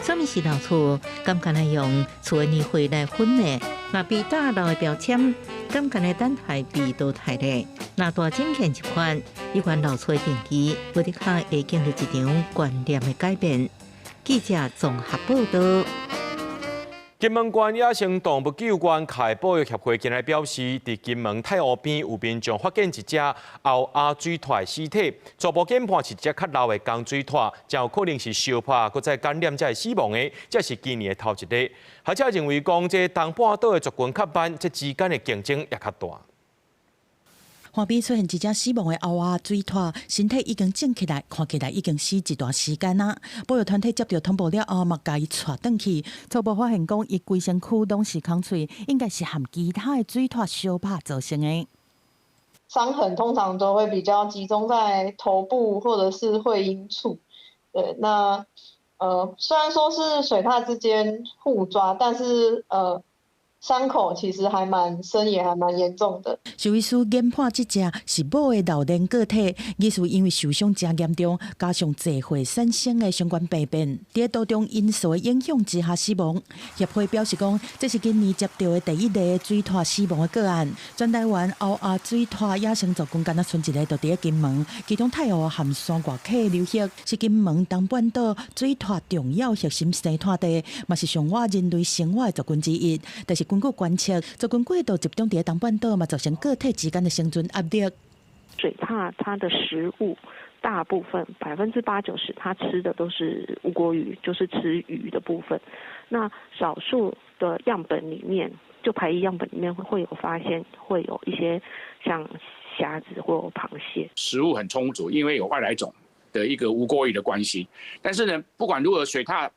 啥物是老厝？敢干焦用厝的年歲來分呢？若被打老的標籤，敢干焦等待被淘汰咧？若大整建這款，有關老厝的定義，無的確會經歷一場觀念的改變。記者綜合報導。金門縣野生動物救援暨保育協會今日表示，佇金門太湖邊有民眾發現一隻歐亞水獺的屍體，初步研判是一隻較老的公水獺，誠有可能是燒破，閣再感染才會死亡的。這是今年的頭一例。學者認為講，這東半島的族群較慢，這之間的競爭也較大。岸邊出現一隻死亡的鷗仔水獺，身體已經腫起來，看起來已經死一段時間啦。保育團體接著通報了後，嘛共伊帶轉去。初步發現講，伊規身軀攏是空喙，應該是和其他的水獺相拍造成的。傷痕通常都會比較集中在頭部或者是會陰處。對，那雖然說是水獺之間互抓，但是傷口其實還蠻深，也還蠻嚴重的。獸醫師研判，這隻是母的老年個體，疑似因為受傷誠嚴重，加上濟歲產生的相關病變，佇多種因素的影響之下死亡。協會表示講，這是今年接著的第一例水獺死亡的個案。全台灣鷗仔水獺野生族群敢若賰一个，就佇咧金門，其中太湖和山外溪流域是金門東半島水獺重要核心生態地，嘛是上倚人類生活的族群之一。但是根據觀測，族群過度集中佇東半島，嘛造成個體之間的生存壓力。水獺它的食物大部分80%-90%，它吃的都是吳郭魚，就是吃魚的部分。那少數的樣本裡面，就排異樣本裡面會有發現，會有一些像蝦子或螃蟹。食物很充足，因為有外來種的一個吳郭魚的關係。但是呢，不管如何，水獺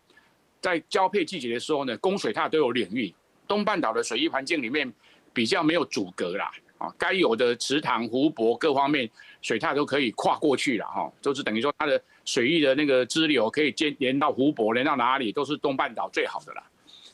在交配季節的時候呢，公水獺都有領域。東半島的水域環境裡面比較沒有阻隔啦，啊，該有的池塘、湖泊各方面，水獺都可以跨過去了哈，就是等於說它的水域的那個支流可以接連到湖泊，連到哪裡都是東半島最好的啦。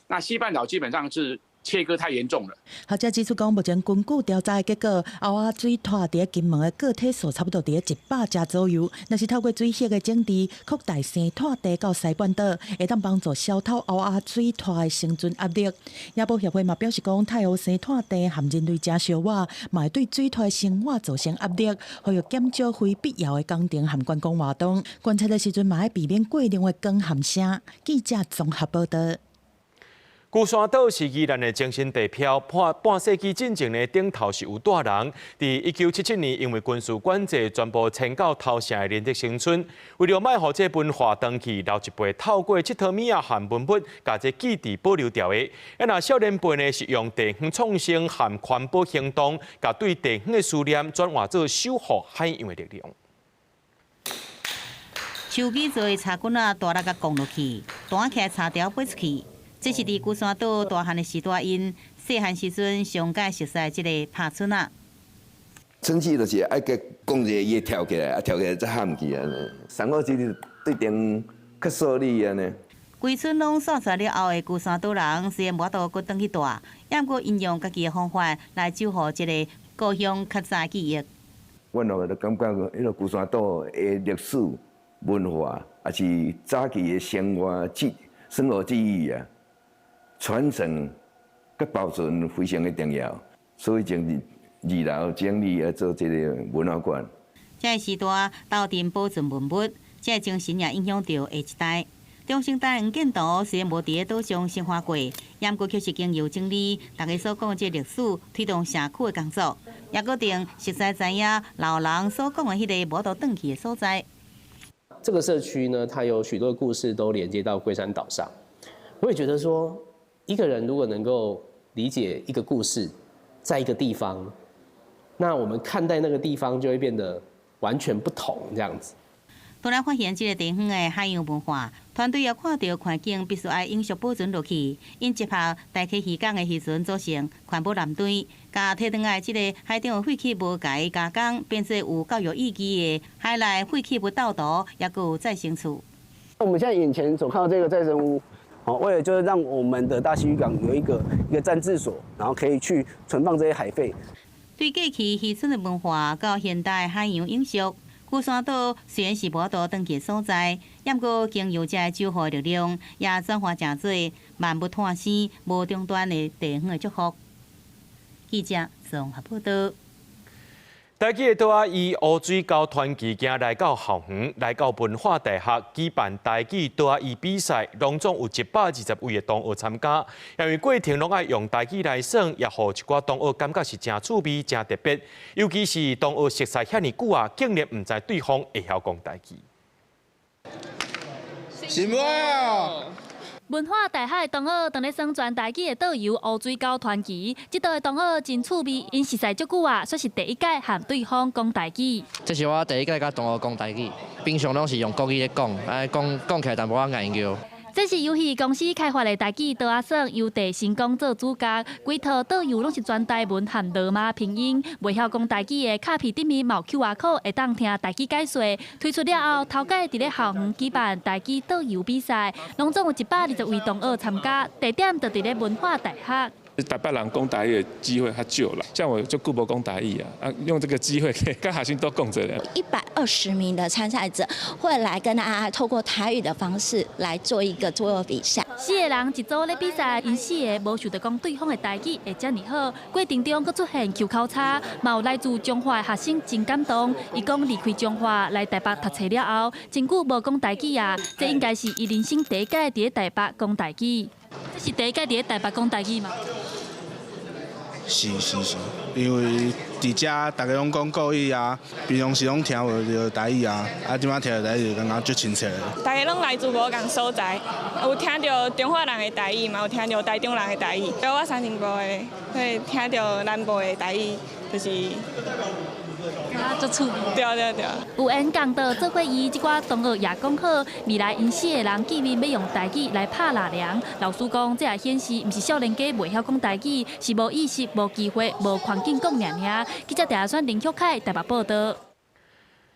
那西半島基本上是切割太嚴重了。學者指出講，目前根據調查的結果，鷗仔水獺佇金門的個體數差不多佇100隻左右。若是透過水域的整治，擴大生態地到西半島，會當幫助消除鷗仔水獺的生存壓力。野保協會嘛表示講，太湖生態地和人類誠相倚，嘛會對水獺的生活造成壓力，呼籲減少非必要的工程和觀光活動。觀測的時陣嘛愛避免過量的光和聲。記者綜合報導。龜山島是宜蘭的精神地標，半世紀進前的頂頭是有帶人。佇1977年，因為軍事管制，全部遷到頭城的連德新村。為著莫予這文化斷去，老一輩透過𨑨迌物仔和文物，共這記憶保留牢的。啊，若少年輩呢，是用地方創生和環保行動，共對地方的思念轉化做守護海洋的力量。手機做的柴棍仔大力共摃落去，彈起來柴條飛出去。這是佇龜山島大漢的時代，𪜶細漢時陣上蓋熟悉的這个拍春仔。春節就是愛閣講一个，伊會跳起來，啊跳起來才喊去按呢。上好就是對定較順利按呢。規村攏煞出來了後的龜山島人，雖然無法度閣轉去蹛，猶過𪜶用家己的方法來守護這个故鄉較早記憶。阮就感覺彼个龜山島的歷史文化，抑是早期的生活記憶啊。傳承佮保存非常的重要，所以從二樓整理來做這個文化館。這个時代鬥陣保存文物，這个精神也影響著下一代。中生代黃建圖雖然無佇咧島上生活過，猶過卻是經由整理大家所講的這个歷史，推動社區的工作，也閣定熟似知影老人所講的彼个無法度轉去的所在。這個社區呢，它有許多故事都連接到龜山島上。我也覺得說，一個人如果能夠理解一個故事，在一個地方，那我們看待那個地方就會變得完全不同，這樣子。當來發現這个地方的海洋文化，團隊也看著環境必須愛永續保存落去。𪜶結合大溪漁港的漁船組成環保藍隊，共提轉來這个海中的廢棄物共伊加工，變做有教育意義的海內廢棄物導圖，抑閣有再生厝。我們現在眼前所看到這個再生屋。為了就是讓我們的大溪漁港有一個暫置所，然後可以去存放這些海廢。對過去漁村的文化到現代海洋永續，龜山島雖然是無法度轉去的所在，猶過經由這个守護力量，也轉化成做萬物湠生、無中斷的地方的祝福。記者綜合報導。台語的桌仔醫烏水溝傳奇今來到校園，來到文化大學舉辦台語桌仔醫比賽，攏總有120位的同學參加。因為過程攏愛用台語來耍，也予一寡同學感覺是誠趣味、誠特別。尤其是同學熟似遐爾久啊，竟然毋知對方會曉講台語。是無？文化大學的同學當咧宣傳台語的導遊烏水溝傳奇，這道的同學真趣味，𪜶熟似足久啊，煞是第一擺和對方講台語。這是我第一擺佮同學講台語，平常攏是用國語咧講，啊講講起來淡薄仔硬叫。這是遊戲公司開發的台語桌仔耍，由鄭成功做主角，規套桌遊攏是全台文和羅馬拼音，袂曉講台語的卡片頂面嘛有 QR code，會當聽台語解說。推出了後，頭擺佇咧校園舉辦台語桌遊比賽，攏總有120位同學參加，地點就佇咧文化大學。台北人講台語的機會較少啦，像我就久無講台語啊，啊，用這個機會佮學生多講一下。 120名的參賽者會來跟大家透過台語的方式來做一個桌遊比賽。四個人一組咧比賽，𪜶四个無想著講對方的台語會遮爾好。過程中閣出現抾口差，嘛有來自彰化的學生真感動。伊講離開彰化來台北讀冊了後，真久無講台語啊，這應該是伊人生第一擺佇咧台北講台語。這是第一擺佇咧台北講台語嗎？是是是，因為佇遮逐家攏講國語啊，平常時攏聽無著台語啊，啊，這擺聽著台語就感覺足親切的。逐家攏來自無仝所在，有聽著彰化人的台語，嘛有聽著台中人的台語。我三重埔的，所以聽著南部的台語，就是啊，足趣味。對對對。有緣共桌做伙伊，這寡同學也講好，未來𪜶四个人見面欲用台語來拍抐梁。老師講，這也顯示毋是少年家袂曉講台語，是無意識、無機會、無環境講爾爾。記者鄭選林旭凱台北報導。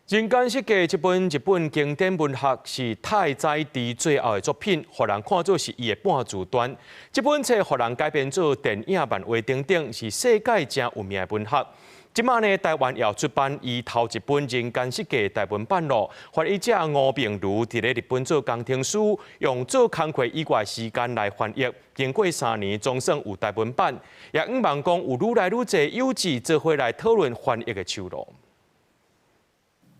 人間失格這本日本經典文學是太宰治最後的作品，予人看做是伊的半自傳。這本冊予人改編做電影、漫畫等等，是世界誠有名的文學。這馬呢，台灣也出版伊頭一本《人間失格》台文版囉。翻譯者吳明如佇咧日本做工程師，用做工課以外時間來翻譯，經過3年，總算有台文版。也向望講有愈來愈濟友姊做伙來討論翻譯的出路。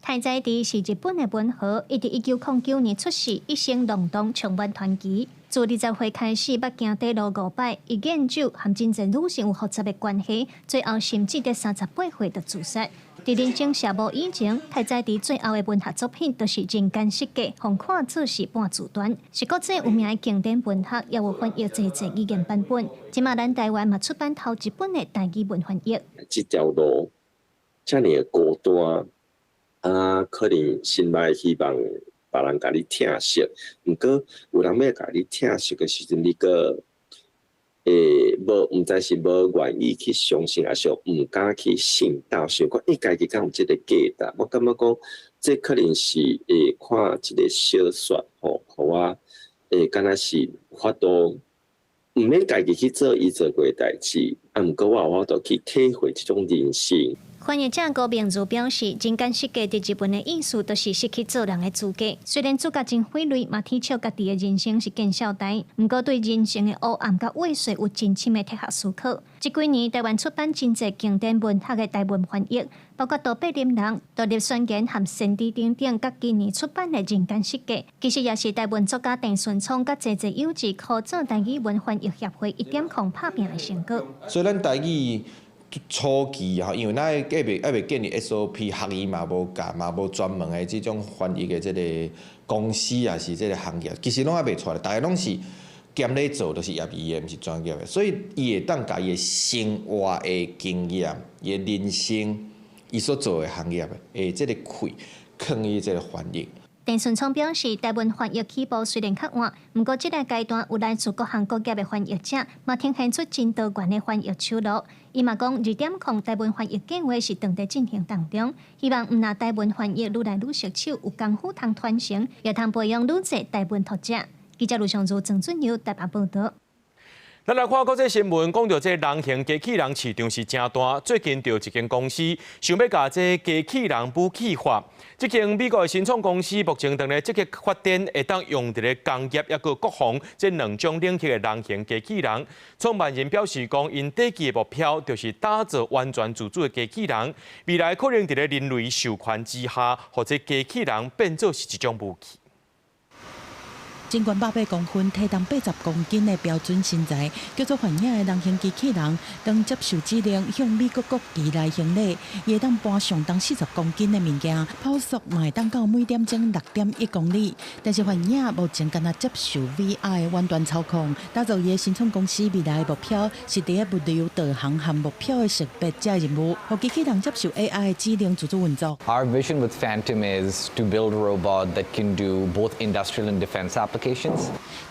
太宰治是日本的文豪，伊佇1909年出世，一生浪蕩充滿傳奇。自20歲開始，捌行短路五擺，伊研究和真濟女性有複雜的關係，最後甚至佇38歲就自殺。佇人生謝幕以前，太宰治最後的文學作品就是《人間失格》，予看做是半自傳，是國際有名的經典文學，也有翻譯濟濟語言版本。這馬咱台灣嘛出版頭一本的台語文翻譯。這條路遮爾孤單。啊，可能心內希望別人共你疼惜，毋過有人欲共你疼惜的時陣，你閣會無毋知是無願意去相信，抑是毋敢去信到，想講伊家己敢有這个價值？我感覺講，這可能是會看一个小說吼，予我會敢若是法度毋免家己去做伊做過的代誌，啊，毋過我有法度去體會這種人生。翻譯者高明如表示，人間失格佇日文的意思，就是失去做人的資格。雖然主角真揮淚，嘛啼笑家己的人生是見笑呆，毋過對人生的黑暗佮畏縮有真深的哲學思考。這幾年台灣出版真濟經典文學的台文翻譯，包括《倒爬啉人》、《獨立宣言》和《先知》等等，佮今年出版的《人間失格》，其實也是台文作家鄭順聰佮濟濟友姊合作台語文翻譯協會1.0拍拚的成果。所以咱台語初期吼，因為咱猶未建立 SOP，學院嘛無教，嘛無專門的這種翻譯的這個公司，抑是這個行業，其實攏猶未出來，逐家攏是兼咧做，就是業餘的，毋是專業的，所以伊會當共伊的生活的經驗、伊的人生、伊所做的行業的這個氣，囥佇這個翻譯。鄭順聰表示，台文翻譯起步雖然較晚，毋過這个階段有來自各行各業的翻譯者，嘛呈現出真多元的翻譯出路。伊嘛講，2.0台文翻譯計劃是正佇進行當中，希望毋但台文翻譯愈來愈熟手，有功夫通傳承，也通培養愈濟台文讀者。記者盧尚如、鄭俊友台北報導。咱來看國際新聞，講著這人形機器人市場是誠大。最近著一間公司想欲共這機器人武器化。這間美國的新創公司目前正咧積極發展，會當用佇咧工業抑閣國防這兩種領域的人形機器人。創辦人表示講，𪜶短期的目標就是打造完全自主的機器人，未來可能佇咧人類授權之下，予這機器人變做是一種武器。盡管108公分、體重80公斤的標準身材，叫做幻影的人形機器人，當接受指令向美國國旗來行禮，伊會當搬上重40公斤的物件，跑速嘛會當到每點鐘6.1公里。但是幻影目前干焦接受 VR 的遠端操控，打造伊的新創公司未來的目標是佇咧物流導航和目標的識別這任務，予機器人接受 AI 的指令自主運作。 Our vision with Phantom is to build a robot that can do both industrial and defense applications.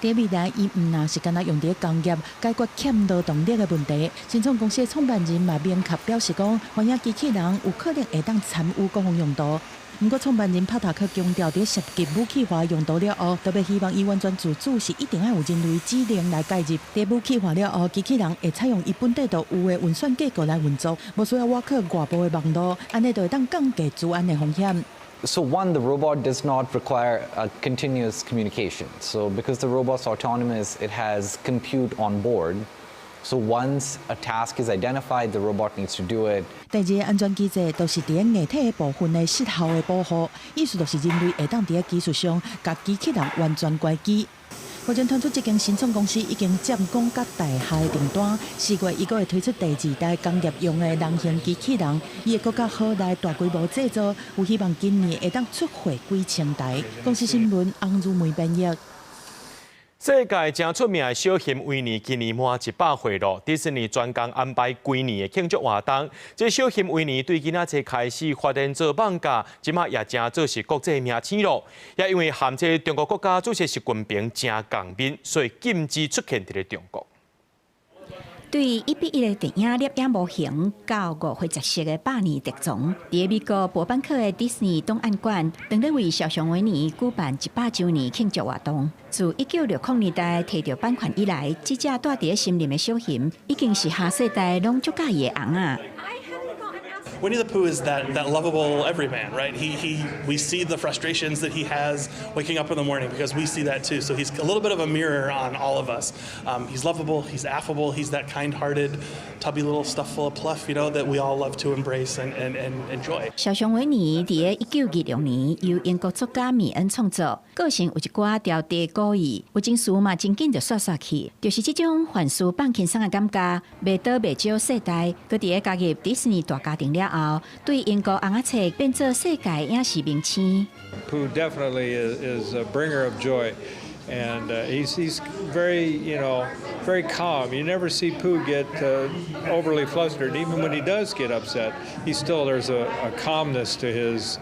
佇未來，伊毋但是干焦用佇咧工業解決欠勞動力的問題。新創公司的創辦人嘛明確表示講，幻影機器人有可能會當參與國防用途。毋過創辦人帕塔克強調，佇涉及武器化用途了後，特別希望伊完全自主是一定愛有人類指令來介入。佇武器化了後，機器人會採用伊本底就有的運算架構來運作，無需要倚靠外部的網路，按呢就會當降低資安的風險。 So one, the robot does not require a continuous communication. So because the robot's autonomous, it has compute on board. So once a task is identified, the robot needs to do it. 第二个安全機制，就是佇咧硬體的部分的失效的保護，意思就是人類會當佇咧技術上，共機器人完全關機。目前傳出這間新創公司已經佔五角大廈的訂單，4月伊閣會推出第二代工業用的人形機器人，伊會閣較好來大規模製造，有希望今年會當出貨幾千台。公視新聞翁如梅編譯。世界誠出名的小熊維尼今年滿100歲囉。迪士尼專工安排規年的慶祝活動。這小熊維尼對囡仔冊開始發展做艋舺，這馬也成做是國際明星囉。也因為和這中國國家主席習近平誠仝面，所以禁止出現佇咧中國。對1比1的電影攝影模型到五花十色的百年特藏，佇美國伯班克的迪士尼檔案館，當咧為小熊維尼舉辦100週年慶祝活動。自1960年代提著版權以來，這隻蹛佇森林的小熊，已經是下世代攏足佮意的尪仔。 Winnie the Pooh is that lovable everyman, right? We see the frustrations that he has waking up in the morning because we see that too. So he's a little bit of a mirror on all of us. He's lovable, he's affable, he's that kind-hearted, tubby little stuff full of pluff that we all love to embrace and enjoy. 小熊維尼佇咧1926年由英國作家米恩創作，個性有一寡調皮古意，有陣時嘛真緊就煞煞去，就是這種凡事放輕鬆的感覺，袂多袂少世代，閣佇咧加入迪士尼大家庭了後，對英國尪仔冊變做世界影視明星。 Pooh definitely is a bringer of joy, and he's very you know very calm. You never see Pooh get overly flustered. Even when he does get upset, he still there's a calmness to his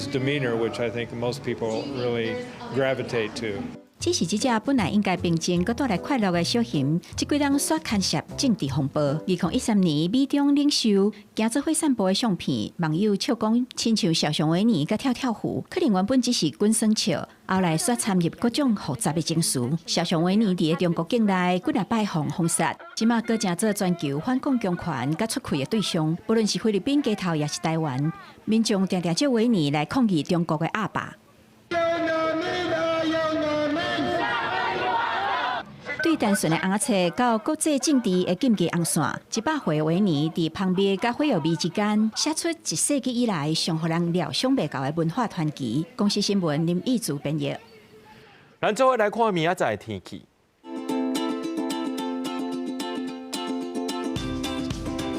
demeanor, which I think most people really gravitate to. 只是這隻本來應該平靜、閣帶來快樂的小熊，這幾冬煞牽涉政治風暴。2013年，美中領袖行做伙散步的相片，網友笑講，親像小熊維尼佮跳跳虎，可能原本只是滾耍笑，後來煞參入各種複雜的情緒。小熊維尼佇咧中國境內幾若擺予封殺，這馬閣成做全球反共強權佮出氣的對象。無論是菲律賓街頭，抑是台灣，民眾定定借維尼來抗議中國的壓霸。對單純的尪仔冊到國際政治的禁忌紅線，100歲維尼佇蜂蜜佮火藥味之間，寫出一世紀以來上予人料想袂到的文化傳奇。公視新聞林義祖編譯。咱做伙來看明仔載天氣。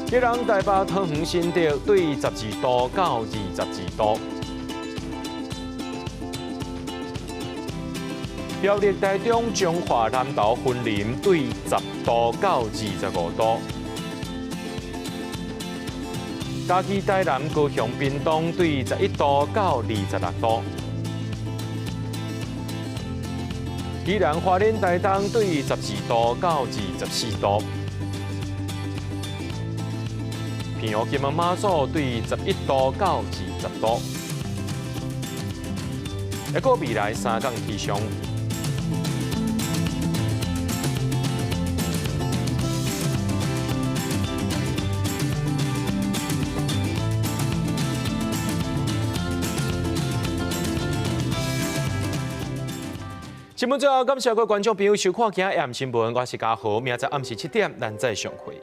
基隆、台北、桃園、新竹對12度到22度。苗栗、台中、彰化、南投、雲林對10度到25度。嘉義、台南、高雄、屏東對11度到26度。宜蘭、花蓮、台東對12度到24度。澎湖、金門、馬祖對11度到20度。一個未來三工氣象。新聞最後，感謝各位觀眾朋友收看今仔日暗新聞，我是嘉豪，明仔載暗時7點，咱再相會。